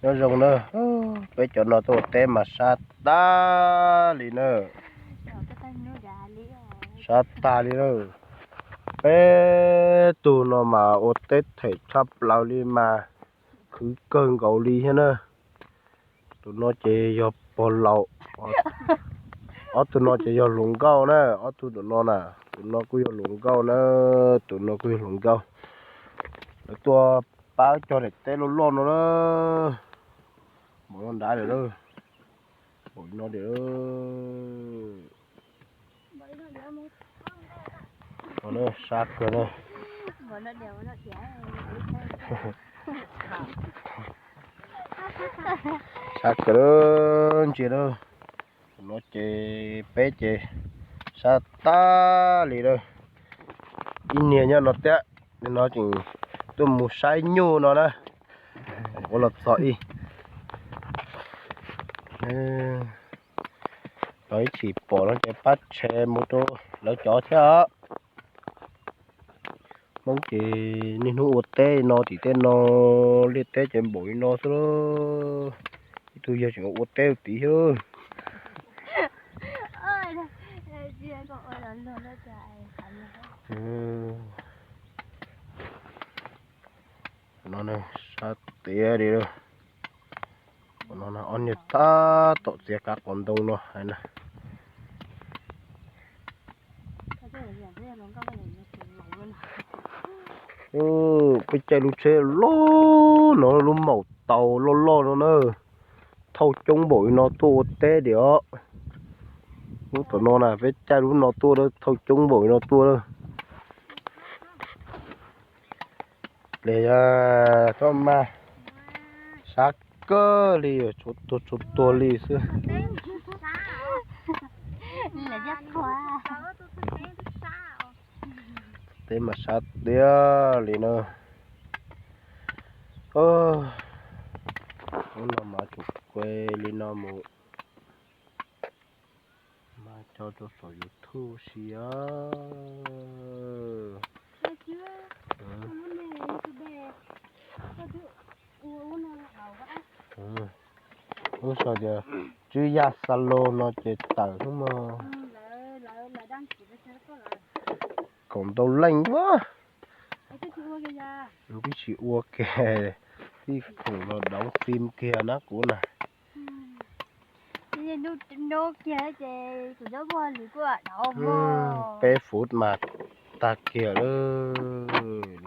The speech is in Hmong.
Nyob zoo na, peb cov no tuaj ua teb mas sab tag li na. Sab tag li na. Peb tug no mas ua teb them tshaj plaws li mas khwv kawg nkaus li thiab na. Tus no ces yog pog laus, ob tug no ces yog hluas nkauj na, ob tug tus no na, tus no kuj yog hluas nkauj na, tus no kuj yog hluas nkauj. Lawv tuaj pab cog daim teb loj loj no na. Npaum no nrad lawm, npaum no lawm. Sab kawg na. Sab kawg ntsia na. No ces peb ces sab tag li na. Ib niag nyob no thiab, no tseem tuaj mus saib nyuj no na. Ua los txog ib, los ib chim pom no ces pab tsheb mus rau lawv cov thiab os. Hmoob ces niaj hnub ua teb no tim tej no, liaj teb ces npaum li no xwb. Ib tug yawg tseem ua teb tid thiab. No sab tiag li. No ob niag tab tom txiav kav qos ntoo no hais na. Peb caij lub tsheb loj no, lub maum taus loj loj no na, thauj coob npaum li no tuaj ua teb tiag os. Lub tom no na peb caij lub no tuaj, thauj coob npaum li no tuaj. Pliag yog txhob maj, sab kawg li, tshuav tuag tshuav tuag li xwb. Teb mas sab tiag li na. Hnub no mas tsum kuv li no mus, mas tso rau saum YouTube si os. Lub sau tias Tswv Yaj Xa Lo no ces tawm xwb mog. Koom ntau leej ua, twb tsis ua kiag, tib khoom los doov xim kiag na kuv na. Peb fuv mas tag kiag lawm.